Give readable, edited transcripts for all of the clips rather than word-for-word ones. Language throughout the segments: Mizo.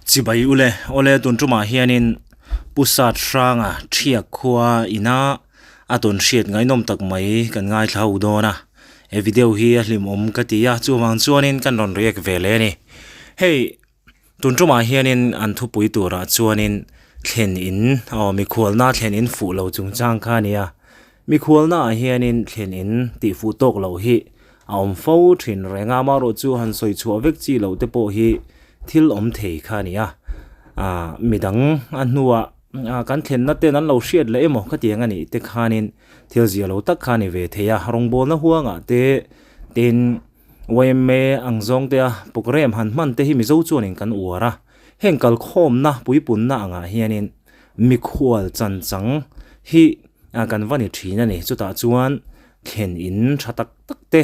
Chibai ule, awle tun tumah hianin Pu Sat Hranga Thiak khua ina a tawn hriat ngaihnawm tak mai kan ngaithla ho dawn a, he video hi a hlimawm ka ti a, chuvang chuanin kan rawn react ve leh a ni. Hei tun tumah hianin an thupui turah chuanin thlen in aw mikhualna thlen in fuh lo chungchang kha a ni a, mikhualna ah hianin thlen in tih fuh tawk loh hi a awm fo thin reng a, amaherawh chu han sawi chhuah vek chi loh te pawh hi thil awm thei kha a ni a, ah midang a hnuah kan thlenna ten an lo hriat leh emaw khatiang a nih te khanin thil zia lo tak kha a ni ve thei a, rawngbawlna huangah te tin yma ang zawng te a programme han hman te hi Mizo chuanin kan uar a, heng kalkhawmna puipunna angah hianin mikhual chanchang hi kan va ni thin a ni, chutah chuan thlen in tha tak tak te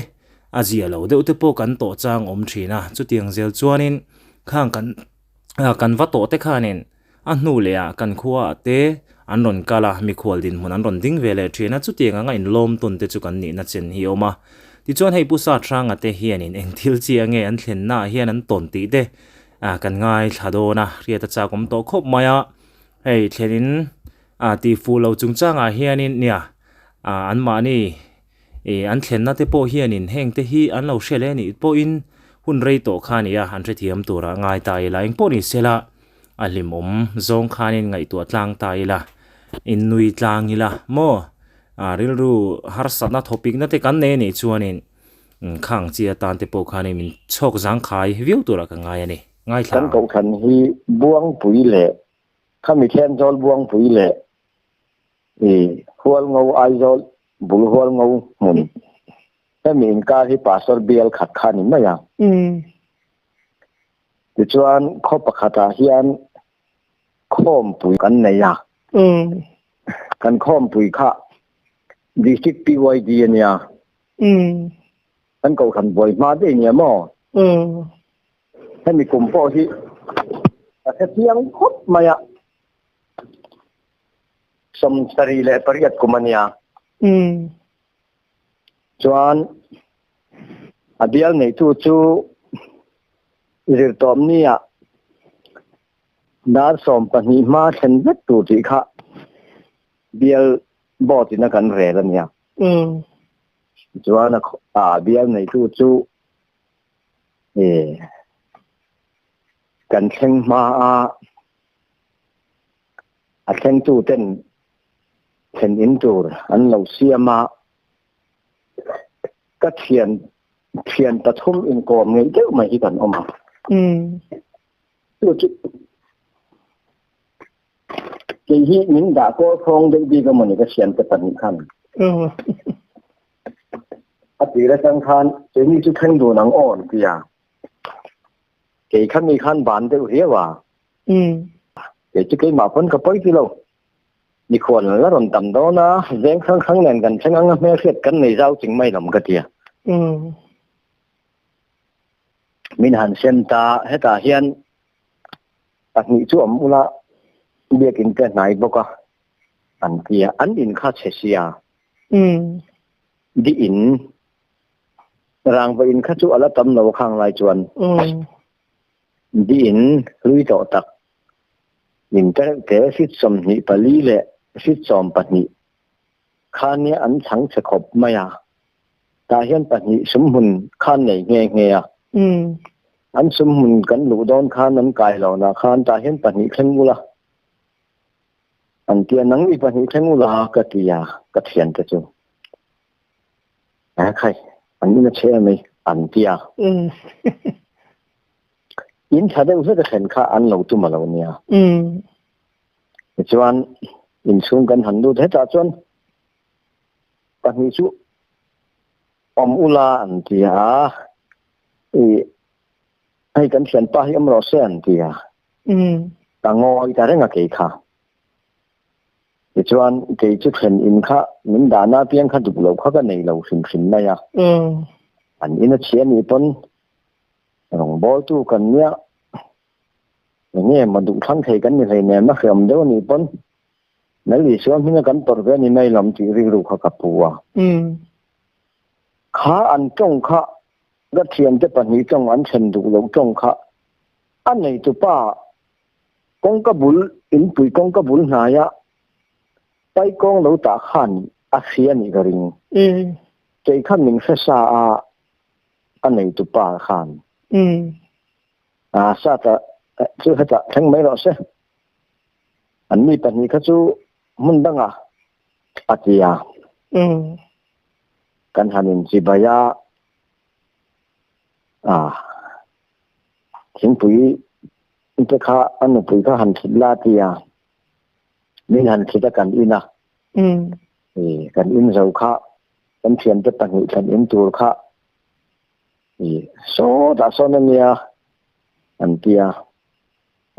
a zia lo deuh te pawh kan tawh chang awm thin a, chutiang zel chuanin khang kan kan va tawh te khanin a hnu leh ah kan khua ah te an rawn kal a, mikhual dinhmun an rawn ding ve leh thin a, chutiang anga inlawm tawn te chu kan nihna chen hi a awm a. Tichuan hei Pu Sahranga te hianin eng thil chi ange an thlenna ah hian an tawn tih te kan ngaithla dawn a, hriat a chak awm tawh khawp mai a, hei thlenin tih fuh lo chungchangah hianin nia anmahni Ih an thlenna te pawh hianin heng te hi an lo hre leh anih pawhin hun rei tawh kha a ni a, an hrethiam turah ngai ta ila. Eng pawh ni sela a hlimawm zawng khanin ngaihtuah tlang ta ila, innui tlang ila maw? Ah rilru harsatna thawpikna te kan nei anih chuanin khang chi atan te pawh khanin min chhawk zangkhai viau turah ka ngai a ni. Ngaithla Kan ang. kohhran hi Buangpui leh khami Thenzawl Buangpui leh I Hualngo Aizawl bul Hualngo hmun hemi inkar hi Pastor bial khat kha ni mai a. Tichuan khaw pakhatah hian khawmpui kan nei a. Kan khawmpui kha District PYD a nia. Kan kohhran buai hma daih nia maw? Hemi kum pawh hi ka hre chiang khawp mai a. 78 kum a nia. Chuan a bial neitu chu zirtawpni ah dar 12 hma thlen vek tur tih kha bial board in a kan rel a nia. Chuan a bial neitu chu kan thleng hma a A thlengtu ten thlen in tur an lo siam a, ka thian thian pathum inkawm ngei deuh mai hi kan awm a. Chu chu kei hi min dah kawl khawng deuh bik a mawni ka thiante pahnih khan. A tir atang khan keini chu thleng dun ang aw an ti a, kei kha mi khan ban deuh riau a. Kei chu keimah pawn ka pawi ti lo. Mikhual la rawn tam dawn a, veng hrang hrang nen kan thleng ang a, hmelhriat kan nei zau ching mai lam ka ti a. Min han sem ta, hetah hian pahnih chu awm ula biakin te hnai bawk a an ti a, an in kha chhe sia. Di in rangva in kha chu a la tam lo khang lai chuan. Diin hlui tawh tak min te reuh te feet 24 leh feet 12 khan nia an chhang chhe khawp mai a, tah hian pahnih sumhmun khan nei nghe nghe a. An sumhmun kan luh dawn khan an kai lo na khan tah hian pahnih thleng ula an tia nang i pahnih thleng ula ka ti a ka thiante chu. A khai an in a che a mai an ti a. In tha deuh hlek a thlen kha an lo tum a lo nia. Tichuan inchhung kan han lut hetah chuan pahnih chu awm ula an ti a, i hei kan thianpa hi awm rawh se an ti a. Ka ngawi ta reng a kei kha. Tichuan kei chu thlen in kha min dahna apiang kha duh lo kha ka nei lo hrim hrim mai a. An in a chhia nih pawn Rawngbawltu kan nia, enge maw duh thlang thei kan ni hleinem a hreawm deuh a nih pawn Lal Isua hminga kan tawrh ve a ni mai lam tih rilru kha ka pu a. Kha an tawng kha ka thiante pahnih tawng an then duh loh tawng kha a neitupa Kawngka bul, inpui kawngka bul hnaia paikawng lo tah khan a hria nih ka ring. Kei khan min hre sa a, a neitu pa khan. A sata chu hetah thleng mai rawh se. An mi pahnih kha chu hmun dangah a ti a. Kan han inchibai a, a thingpui te kha a nupui kha han thlit la ti a, min han thlit a kan in a. Kan in zo kha kan thiante pahnih thlan in tur kha sawtah sawn a nia an ti a.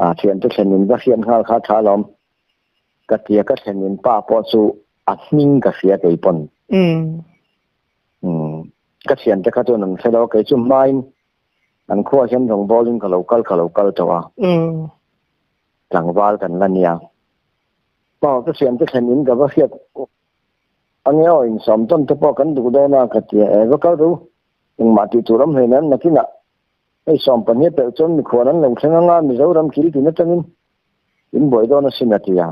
A thiante thlen in va hriat nghal kha tha alawm ka ti a, ka thlen in pa pawh chu a hming ka hria kei pawn. Ka thiante kha chuan an hre lo a, kei chu hmain an khuaah hian rawngbawlin ka lo kal ka lo kal tawh a, tlangval kan la nia. Aw ka thiante thlen in ka va hriat ange aw insawm tawn te pawh kan duh dawn a ka ti a, e va kal ru engmah tih tur awm hleinem nakinah hei 12 pelh chuan mikhuan an lo thleng anga Mizoram kil tin atangin in buai dawn asin a ti a.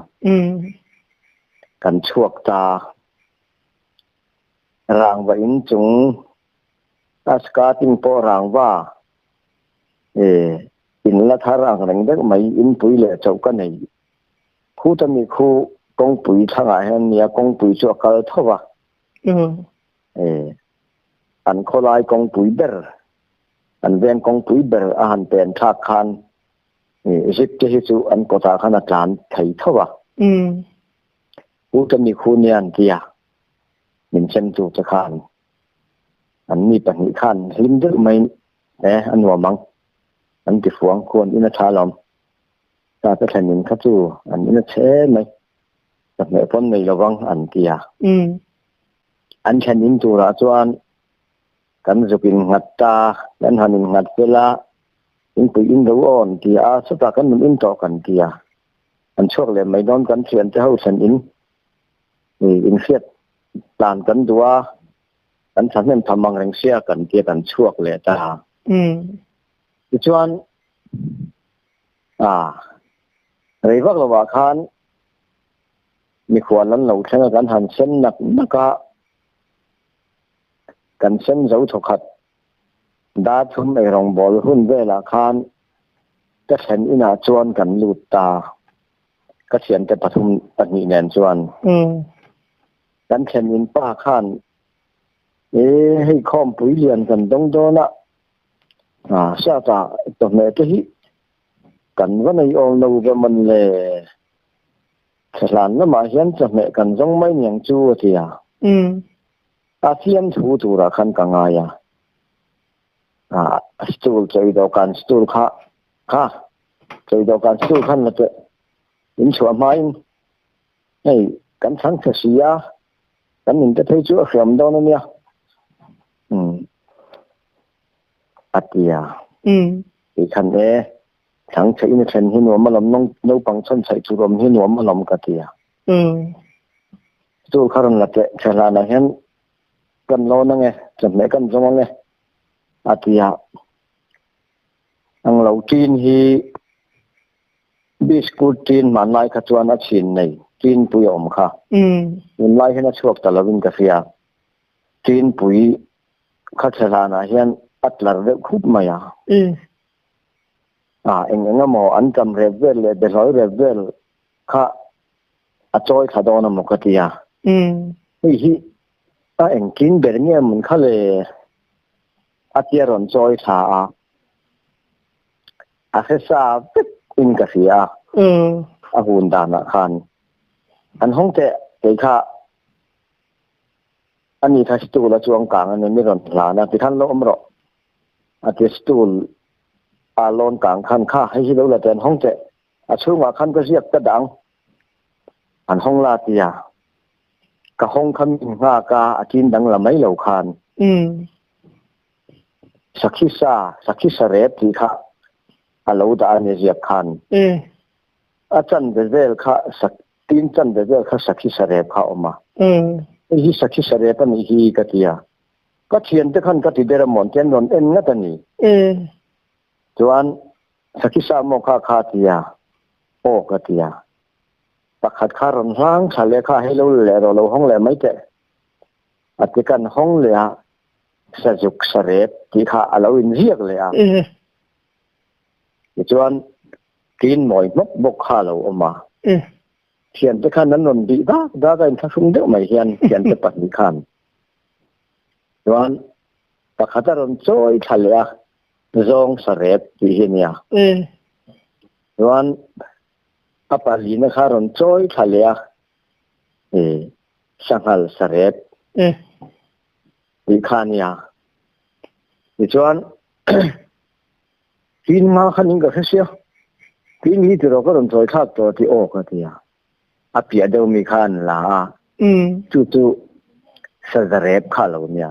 Kan chhuak ta. Rangva in chung a skating pawh rangva e in la thar ang reng deuh mai in pui leh chauh ka nei. Khuta mi khu kawngpui thlangah hian nia kawngpui chu a kal tho va. E an khawlai kawngpui ber an veng kawngpui ber a han pen thlak khan zip te hi chu an kawtah khan a tlan thei tho va. Khuta mi khu nia an ti a. Min chem tu te khan an mi pahnih khan hlim deuh mai e a nuam ang an ti fuang khuan in a tha alawm ta te thlen in kha chu an in a chhe mai ka hmeh pawn nei lovang an ti a an thlen in turah chuan kan zuk in nghat ta kan han in nghat fel a in pui in ro awn ti a chutah kan nun in tawh kan ti a an chhuak leh mai dawn kan thian te ho thlen in inhriat tlan kan duh a, kan thahnem tham ang reng sia kan tia kan chhuak leh ta. Tichuan a rei vak lovah khan mikhual an lo thleng a, kan han sen nak nak a, kan sen zo thawkhat dar thum eirawngbawl hun velah khan ka thlen inah chuan kan lut ta. Ka thiante pathum pahnih nen chuan kan thlenin pa khan e hei khawmpui lian kan dawng dawn a, sata chawhmeh te hi kan va nei awm lo ve mawn le, thla hlan lamah hian chawhmeh kan zawng mai niang chu a ti a. A fiamthu turah khan ka ngai a, stool chawi dawhkan stool kha kha Chei dawhkan stool khan la teh in chhuah hmain hei kan chhang chhe si a, kan inte phei chu a hriam dawn a nia umm a ti a. Kei khan e chhang chhe in a then hi nuam alawm naupang chhawn chhaih tur awm hi nuam alawm ka ti a. Stool kha rawn la teh chhe hlanah hian kan lawn ange chawhmeh kan zawng ange a ti a. Ang lo tin hi biscuit tin hmanlai kha chuan a chhin nei tin pui a awm kha. Tunlai hian a chhuak ta lovin ka hria. Tin pui kha chhe hlanah hian a tlar deuh khup mai a. A eng eng emaw an tam rep vel leh behlawi rep vel kha a chawi thla dawn emaw ka ti a. Hei hi a engtin ber nge mun kha le? A tia rawn chawi thla a, a hre sa vek in ka hria a, a hun danah khan an hawng teh kei kha a ni kha stool a chuang kang a ni mi rawn hlan a tikhan lo awm rawh a ti stool a lawn kang khan kha hei hi lo la teh an hawng teh a chhungah khan ka ziak ka dang an hawng la tia Ka hawng kha min nghak a, a tin dang la mai lo khan. Sakhi sa, sakhi sa rep tih kha a lo dah a ni ziak khan. A chan ve vel kha, tin chan ve vel kha sakhi sa rep kha a awm a. Hei hi sakhi sa rep a nih hi ka ti a. Ka thiante khan ka ti ber a mawn te an rawn en ngat a ni. Chuan sakhi sa maw kha kha a ti a. Aw ka ti a. Pakhat kha rawn hlang thla leh kha hei lo la leh rawh lo hawng leh mai teh. A ti kan hawng leh a, sazuk sarep tih kha a lo inziak leh a. Tichuan tin mawi hmawk bawk kha a lo awm a. Thiante khan an rawn bih dak dak a, inthlahrung deuh mai hian thiante pahnih khan. Chuan pakhat a rawn chawi thla leh a, zawng sarep tih hi a nia. Chuan a palina kha rawn chawi thla leh a, sanghal sarep tih kha a nia. Tichuan tin hma khan in ka hre sia, tin hi tiraw ka rawn chawi thlak tawh tih aw ka ti a. A piah deuh mi kha an la a, chu chu sazarep kha a lo nia.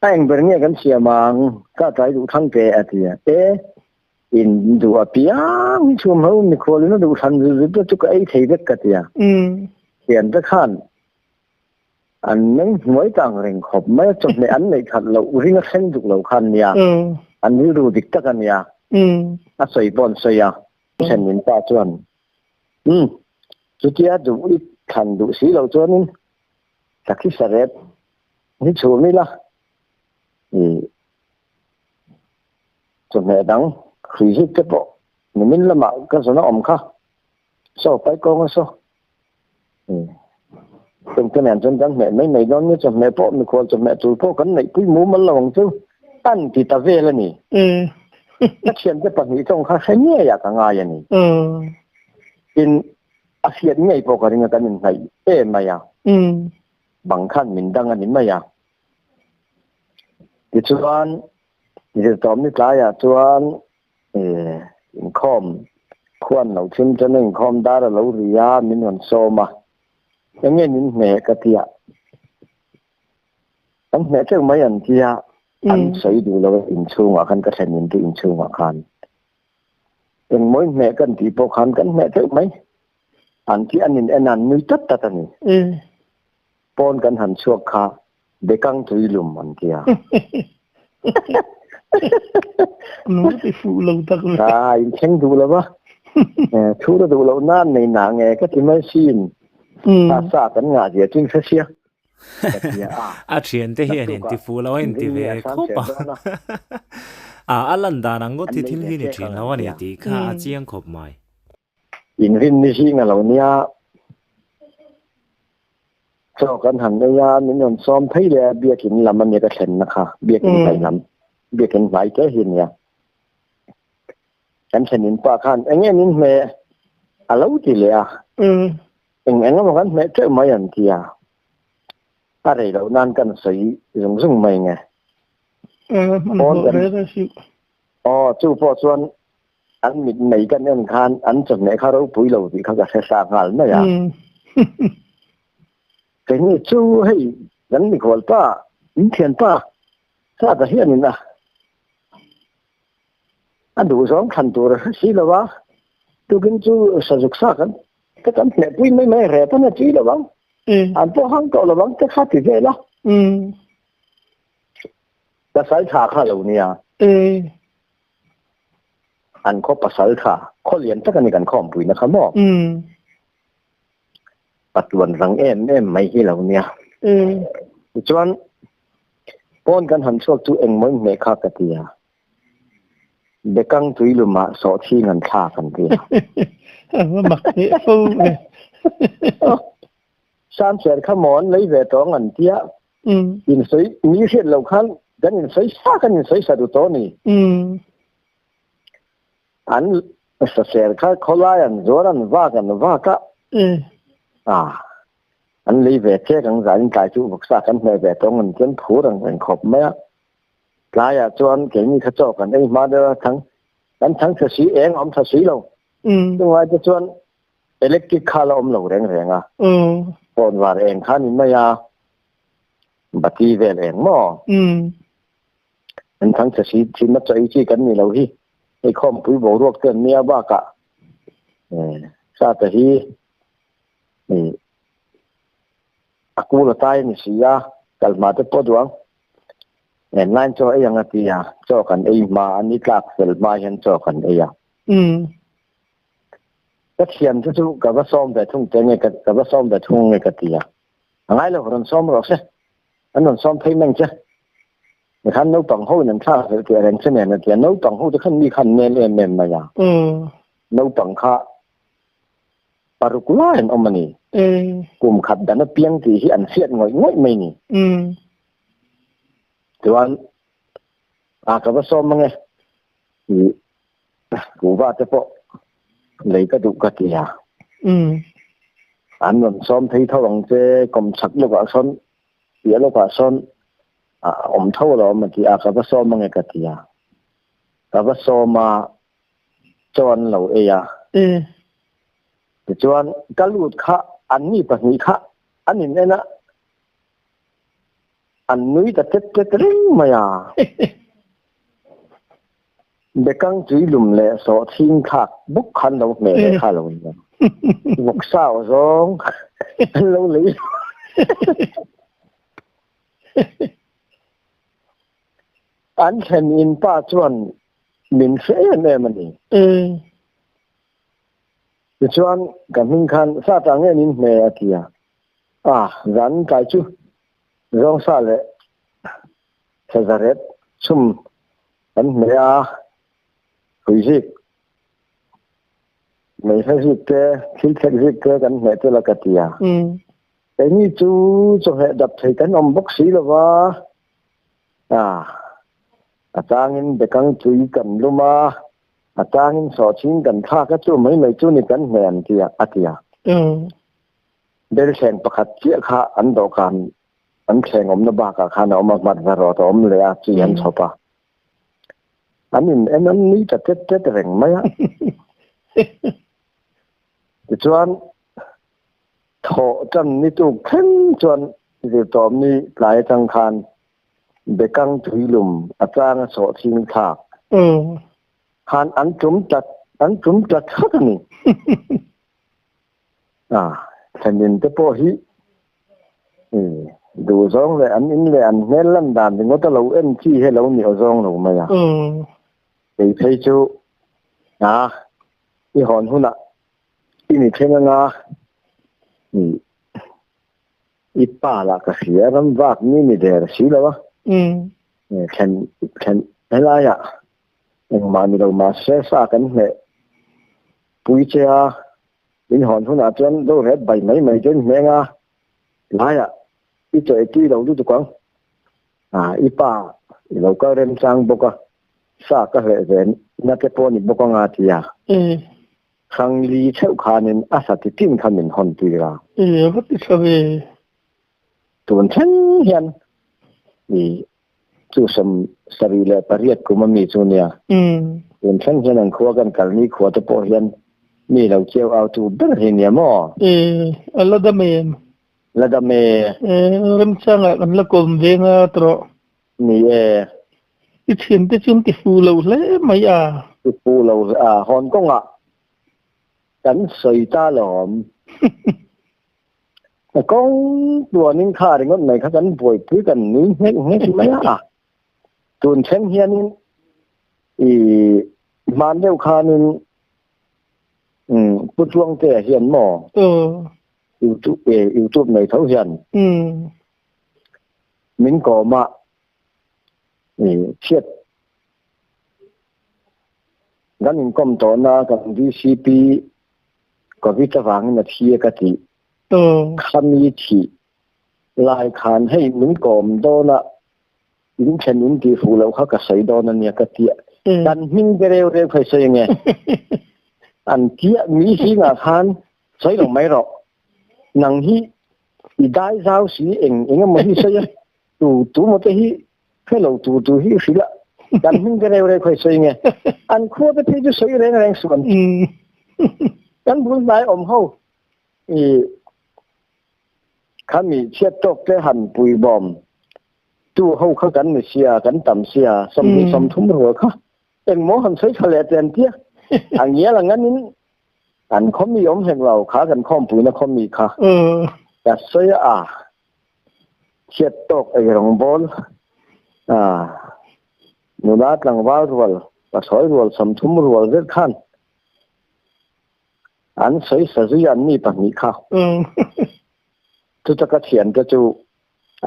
A eng ber nge kan siam ang, ka tlai duh thlang teh a ti a. E, in duh apiang hi chhum ho mikhual in a duh thlan zut zut te chu ka ei thei vek ka ti a. Thian te khan an meng hnuai tang reng khawp mai a, chawhmeh an neih that loh ring a thleng duk lo khan nia, an rilru dik tak a nia, a sawi pawh an sawi a. Then min pa chuan, Umm, chutia duh i thlan duh si lo chuanin sakhi sarep hi chhum ila, i chawhmeh dang hrui zuk te pawh nimin lamah ka zawn a awm kha, saw pai kawnga saw, chungte nen chuan kan hmeh mai mai dawn nia, chawhmeh pawh mikhual chawhmeh tur pawh kan neihpui mumal lo ang chu an ti ta vel a ni. Ka thiante pahnih tawng kha hre ngei ah ka ngai a ni. Tin, a hriat ngei pawh ka ring a, kan inhnaih em mai a, bang khan min dang a ni mai a. Tichuan, zirtawmni tlaiah chuan Inkhawm khuan lo thim chuan a inkhawm dar a lo ri a, min rawn sawm a. Eng nge min hmeh ka ti a, kan hmeh teuh mai an ti a, an sawi duh lo a inchhungah khan ka thlen in chu inchhungah khan engmawi hmeh kan tih pawh khan kan hmeh teuh mai an ti an in en a an nui tat tat a ni. Pawn kan han chhuak kha Bekang tui lum an ti a. Nung ti fuh lo tak le. A in thleng duh lo va. Thu ra duh lo nan nei na nge ka ti mai sin. A sa kan ngah zia chin hre sia. A thian te hian in ti fuh lo a in ti ve khawp a. A a lan dan ang ngawt hi thil hi ni thin lo a ni tih kha a chiang khawp mai. Inrin ni zing a lo nia. Chaw kan han ei a, min rawn sawm phei leh a, biakin lam a nia ka thlenna kha, biakin hmai lam, biakin hmai te hi a nia. Kan thlenin pa khan eng nge min hmeh a lo ti leh a, eng eng emaw kan hmeh teuh mai an ti a, a rei loh nan kan sawi zung zung mai nge. Aw, chu pawh chuan An mit mei kan en khan an chawhmeh kha ropui lo tih kha ka hre sa nghal mai a. Keini chu hei kan mikhual pa, in thian pa sa ta hianin a a duh zawng thlan tur a hre si lo a, tukin chu sazuk sa kan ka kan hmehpui mai mai rep a nia tui lo ang, an pawh hang tawh lo ang te kha ti vel a. Pasal tha kha lo nia. An khaw pasal tha, khaw lian tak a ni kan khawmpuina kha maw? Patuan rang em em mai hi lo nia. Tichuan, pawn kan han chhuak chu engmaw inhmeh kha ka ti a. Bekang tui lumah sawhthing an thlak an ti a. A va mak teh fo ve. Samser kha maw an lei ve tawng an tia. Insawi mi hriat loh khan kan insawi sa kan insawi sa duh tawh a ni. An saser kha khawlai an zuar an vak an vak a. An lei ve chek ang zan in tlai chu vawksa kan hmeh ve tawng an chuan phur ang reng khawp mai a. Tlaiah chuan keini kha chaw kan ei hma deuh a thang kan thang tha si eng a awm tha si lo. Chunglai te chuan Electric kha la awm lo reng reng a. Phone var eng kha ni mai a. Bati vel eng maw? An thang chhe si thin a chawi chi kan ni lo hi. Hei khawmpui boruak te an nia bakah sa te hi a kul a tai a ni si a, kal hma te pawh duang. En line chaw ei ang a ti a, chaw kan ei hma a ni tlak fel hma hian chaw kan ei a. Ka thian te chu ka va sawm ve thung te nge ka va sawm ve thung nge ka ti a. A ngai lo rawn sawm rawh se. An rawn sawm phei meng che. Nikhan naupang ho in an thla hlelh tih a reng che nen a ti a. Naupang ho te khan mi khan nel em em mai a. Naupang kha paruk lai an awm a ni. Kum khat dan apiang tih hi an hriat ngawih ngawih mai ni. Chuan a ka va sawm ange. Kuhva te pawh lei ka duh ka ti a. An rawn sawm phei tho ang che kawm chak lawkah sawn piah lawkah sawn a awm tho alawm a ti a, ka va sawm ange ka ti a. Ka va sawm a, chaw an lo ei a. Tichuan ka lut kha anni pahnih kha an in en a. An nui ta tet tet reng mai a. Bekang tui lum leh sawh chhing thlak bawk khan lo hmeh leh kha lo nia. Vawksa aw zawng an lo lei. An thlen in pa chuan min hre em em a ni. Tichuan ka hming khan sa tah nge min hme a ti a. A, zan kai chu Zawngsa leh Thlazaret chhum kan hmeh a, Huizik, Meihla zik te, Thilthlek zik te kan hmeh tel a ka ti a. Keini chu chawhmeh dap thei kan awm bawk si lo va, a, a changin bekang tui kan lum a, a changin sawhching kan thlak a, chu mai mai chu ni kan hmeh an ti a, a ti a. Belthleng pakhat chiah kha an dawhkan an thleng awmna bakah khan a awm a, hmarcha rawt a awm leh a, chi an chhawp a. An in en an nui ta tet tet reng mai a. Tichuan, thawh tan ni tuk thleng chuan zirtawpni tlai atang khan bekang tuilum a changa sawhching thlak khan an tum ta an tum ta thak a ni. A, thlenin te pawh hi duh zawng leh an in leh an hmel lan dan ringawt a lo en chi hi a lo ni aw zawng lo mai a. Kei phei chu a, i hawn hunah i ni thleng anga i pa lah ka hria ram vak ni ni der si lo a. Thlen thlen helaiah engmah ni lo mahse sa kan hneh Pui che a, min hawn hunah chuan do ret bai mai mai chuan hmeng a, laiah i chaw ei tui lo lutuk ang. Ah, i pa i lo kal remchang bawk a, sa ka hleh ve na te pawh a ni bawk anga ti a. Hrangli chheuh khanin a sa ti tin kha min hawn tir a. E, va ti tha ve. Tun thleng hian i Chu 78 kum a mi chu nia. Tun thleng hian an khua kan kal ni khua te pawh hian mi lo chiau au tu ber hi nia maw? E, a la dam em? La dam e. E, remchangah kan la kawm ve nga tawh. Ni e. I thiante chu an ti fu lo hle mai a. Ti fu lo a, hawn kawngah kan sawi ta lawm. A kawng tuanin kha ringawt mai kha kan buaipui kan nui nghek nghek mai a. Tun thleng hianin i hman deuh khanin Pu Tluangtea hian maw YouTube YouTube nei tho hian min kawm a i chhiat kan inkawm tawhna kan VCP Covid avangin a thi a ka tih. Khami thih lai khan hei min kawm dawn a, in thlen in tih fuh loh kha ka sawi dawn a nia ka ti a. Kan hming te reu reu kha i sawi ange. An tia mi zingah khan sawi lo mai rawh. Nang hi i dai zau si eng eng emaw hi sawi a, tu tu maw te hi hre lo tur tur hi i hrilh a. Kan hming te reu reu kha i sawi ange. An khua te phei chu sawi reng reng suh an ti. Kan bul hnai awm ho I khami chhiat tawk te han pui bawm tu ho kha kan ni sia, kan tam sia, 20 30 rual kha engmaw han sawi tha leh te an tia. A ngial ang anin an khawmi awm hlek lo kha kan khawmpuina khawmi kha ka sawi a, chhiat tawk ei rawngbawl a nula tlangval rual, pathlawi rual 30 rual zet khan. An sawi sa zui an ni pahnih kha. Chuta ka thiante chu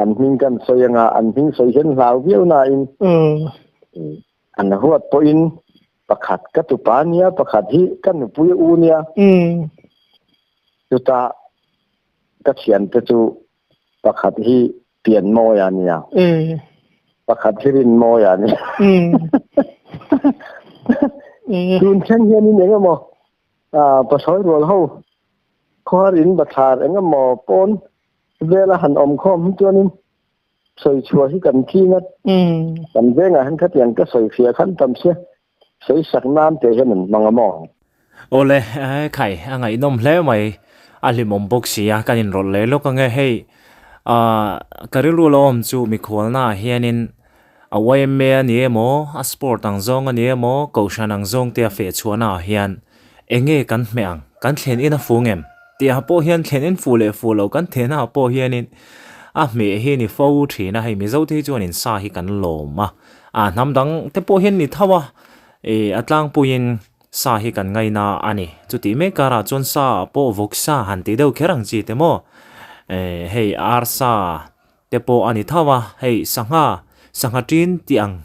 an hming kan sawi anga an hming sawi hian hlau viau nain an huat pawhin pakhat ka tupa nia pakhat hi ka nupui u nia. Chuta ka thiante chu pakhat hi Pianmawia nia. Pakhat hi Rinmawia nia. Tun thleng hianin eng emaw Pasawi rual ho khuar in bathlar eng emaw pawn vela han awm khawm hi chuanin sawi chhuah hi kan ching a. Kan vengah hian khatiang ka sawi hria khan tam sia sawi sak nan te hian an hmang a maw? Awle, khai a ngaihnawm hle mai, a hlimawm bawk si a, kan inrawlh leh lawk ange hei ka rilru lo awm chu mikhualna ah hianin a yma a ni emaw a sport ang zawng a ni emaw kohhran ang zawng te a feh chhuahna ah hian eng nge kan hmeh ang kan thlen in a fu ngem tih ah pawh hian thlen in fu leh fu lo kan thehna ah pawh hianin a hmeh hi a ni fo thin a hei mizo te hi chuanin sa hi kan lawm a ah hnam dang te pawh hian ni tho a ih a tlangpuiin Sa hi kan ngaina a ni. Chutih mek karah chuan sa ah pawh vawk sa han tih deuh kher ang chi te maw? Eh, hei ar sa te pawh a ni tho a, hei sangha, sangha ṭin tih ang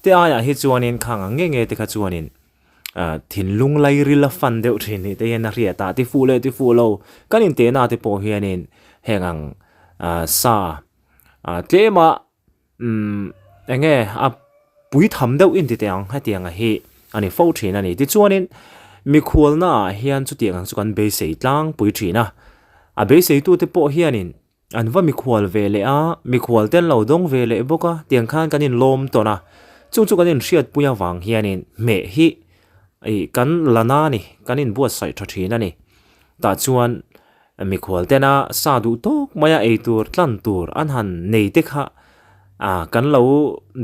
te aiah hi chuanin khang ang nge nge te kha chuanin ah thinlung lairil a fan deuh ṭhin nih te hian a hriat a, ti fuh leh ti fuh lo kan intehna te pawh hianin heng ang ah sa ah tlema Umm enge a pui tham deuh in ti teh ang hetiang a hi a ni fo thin a ni. Tichuanin mikhualna ah hian chutiang ang chu kan beisei tlangpui thin a, a beiseitute pawh hianin an va mikhual ve leh a, mikhual te an lo dawng ve leh bawk a, tiang khan kan inlawm tawn a, chung chu kan inhriatpui avang hianin hmeh hi ih kan la na a ni, kan inbuatsaih tha thin a ni. Tah chuan Mikhual tena sa duh tawk maia ei tur tlan tur an han nei te kha ah kan lo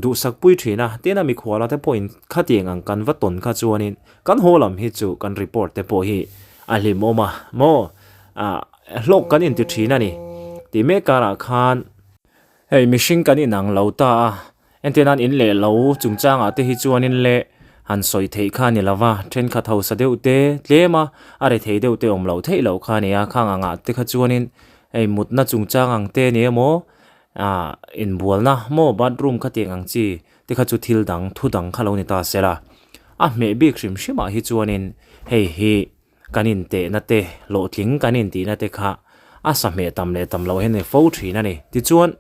duhsak pui thin a, tin a mikhuala te pawhin khatiang ang kan va tawn kha chuanin kan haw lam hi chu kan report te pawh hi a hlimawm a maw ah hlawk kan inti thin a ni tih mek karah khan hei mihring kan inang lo ta a. Entir nan in leh lo chungchangah te hi chuanin leh han sawi theih kha a ni lova, thenkhat hausa deuh te tlem a, a rethei deuh te awm loh theih loh kha a ni a, khang angah te kha chuanin hei mutna chungchang ang te ni emaw ah inbualna maw bathroom khatiang ang chi te kha chu thil dang thu dang kha lo ni ta se la. A hmeh bik hrim hrimah hi chuanin hei hi kan intehna te hlawhtling kan intihna te kha a sa hmeh tam leh tam loh hian a ni fo thin a ni. Tichuan.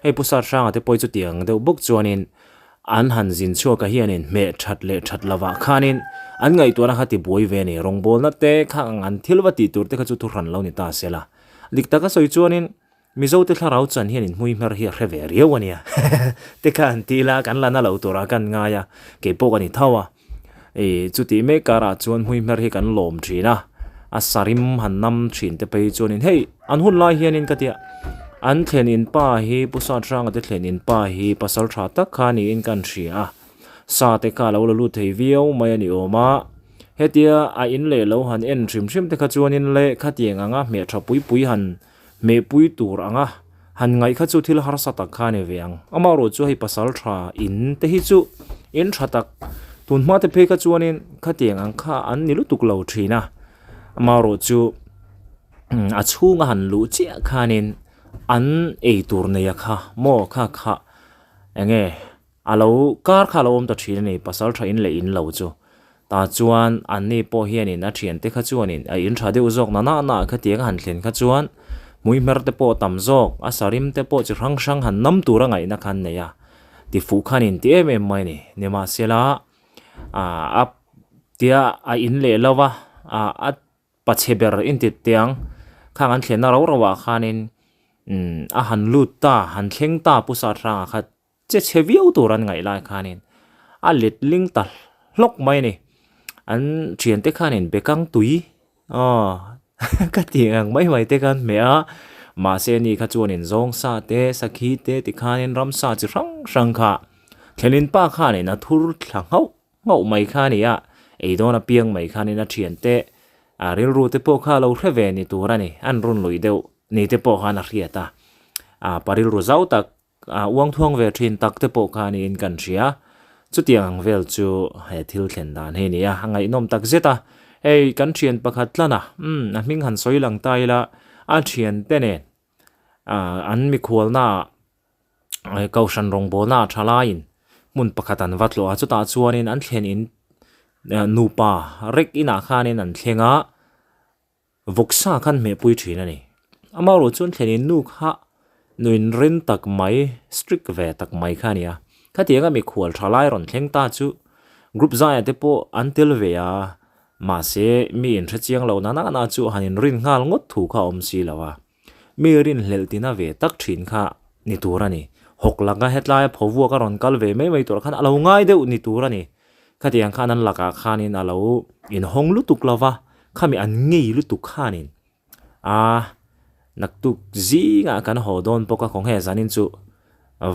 Hei Pu Sarhranga te pawh chu tiang deuh bawk chuanin an han zin chhuak a hianin hmeh that leh that lovah khanin an ngaihtuahna kha ti buai ve a ni. Rawngbawlna te kha ang an thil va tih tur te kha chu thu hran lo ni ta se la. Dik taka sawi chuanin Mizo te thlarau chan hian inhmui hmer hi a hre ve riau a nia. Te kha an ti ila kan la na lo turah kan ngai a, kei pawh ka ni tho a. Ih chutih mek karah chuan hmui hmer hi kan lawm thin a, a sarim han nam thin te phei chuanin hei an hun lai hianin ka tia an thlen in pa hi Pu Sathranga te thlen in pa hi pasal tha tak kha niin kan hria a, sa te kha a lo la lut thei viau mai a ni awm a, hetia a in leh lo han en hrim hrim te kha chuanin le khatiang anga hmeh tha pui pui han Hmehpui tur anga han ngaih kha chu thil harsa tak kha a ni ve ang. Amaherawh chu hei pasal tha in te hi chu in tha tak tun hma te phei kha chuanin khatiang ang kha an ni lutuk lo thin a. Amaherawh chu a chhunga han luh chiah khanin an ei tur neia kha maw kha kha enge A lo kar kha a lo awm ta thin a ni, pasal tha in leh in lo chu. Tah chuan anni pawh hianin a thiante kha chuanin a in tha deuh zawk na na na kha tiang a han thlen kha chuan hmuihmer te pawh tam zawk, a sarim te pawh chi hrang hrang han nam tur a ngaihna kha an nei a, ti fuh khan in ti em em mai a ni. Nimahsela a tia a in leh lo va, a Pachhe ber inti tiang khang an thlenna ro ro ah khanin a han lut ta, han thleng ta Pu Sarhranga kha che chhe viau tur an ngaih lai khanin a let ling ta hlawk mai a ni. An thiante khanin bekang tui aw ka tih ang mai mai te khan hmeh a, mahse ani kha chuanin zawng sa te sakhi te tikhanin ramsa chi hrang hrang kha thlenin pa khanin a thur thla nghauh Nghauh mai kha a ni a, ei dawn apiang mai khanin a thiante a rilru te pawh kha a lo hre ve ni tur a ni, an run lui deuh ni te pawh khan a hriat a, a pa rilru zau tak, a uang thuang ve thin tak te pawh kha niin kan hria. Chutiang ang vel chu he thil thlen dan hi a ni a, a ngaihnawm tak zet a, Hei kan thian pakhat tlan a, umm a hming han sawi lang ta ila a thiante nen ah an mikhualna ah kohhran rawngbawlna ah tha laiin hmun pakhat an va tlawh a, chutah chuanin an thlen in nupa rek inah khanin an thleng a. Vawksa khan hmehpui thin a ni. Amaherawh chuan thlenin nu kha nuin rin tak mai, strict ve tak mai kha a ni a. Khatianga mikhual tha lai rawn thleng ta chu group zaia te pawh an tel ve a, mahse mi inhre chiang lo na na na chu han inrin nghal ngawt thu kha a awm si lo a. Mi rinhlelh tina ve tak thin kha ni tur a ni. Hawk laka hetlaia phovuak a rawn kal ve mai mai tur khan a lo ngai deuh ni tur a ni. Khatiang khan an lakah khanin a lo inhawng lutuk lo va, khami an ngei lutuk khanin a naktuk zingah kan haw dawn bawk a, kawnghe zanin chu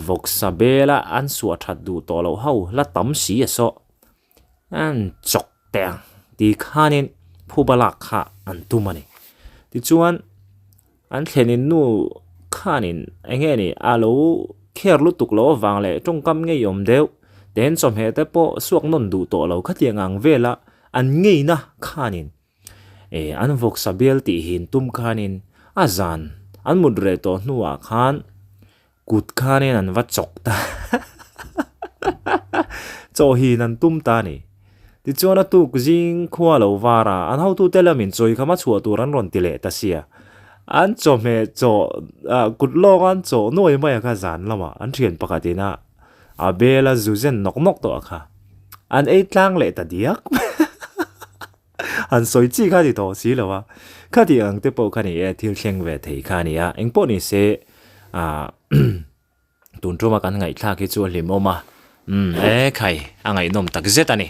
vawksa bela an suah that duh tawh loh ho la tam si a sawh an chawk teh ang ti khanin phuba lak kha an tum a ni. Tichuan an thlenin nu khanin eng nge ni a lo kher lutuk loh avang leh tawngkam ngeiawm deuh ten chawhmeh te pawh suak nawn duh tawh lo khatiang ang vela an ngeina khanin eh an vawksa bial tih hin tum khanin a zan an mut reh tawh hnuah khan kut khanin an va chawk ta chaw hin an tum ta a ni. Tichuan a tuk zing khua lo var a, an hotute lamin chawi khama chhuah tur an rawn ti leh ta sia. An chawhmeh chaw ah kut lawng an chaw nuai mai a kha zan lamah an thian pakhat ina a bel a zu zen nawk nawk tawh a kha. An ei tlang leh ta diak Han sawi chi kha ni tawh si lo a. Khati ang te pawh kha ni e, thil thleng ve thei kha a ni a. Engpawh ni se ah tun tuma kan ngaihthlak hi chu a hlimawm a. Umm e khai, a ngaihnawm tak zet a ni.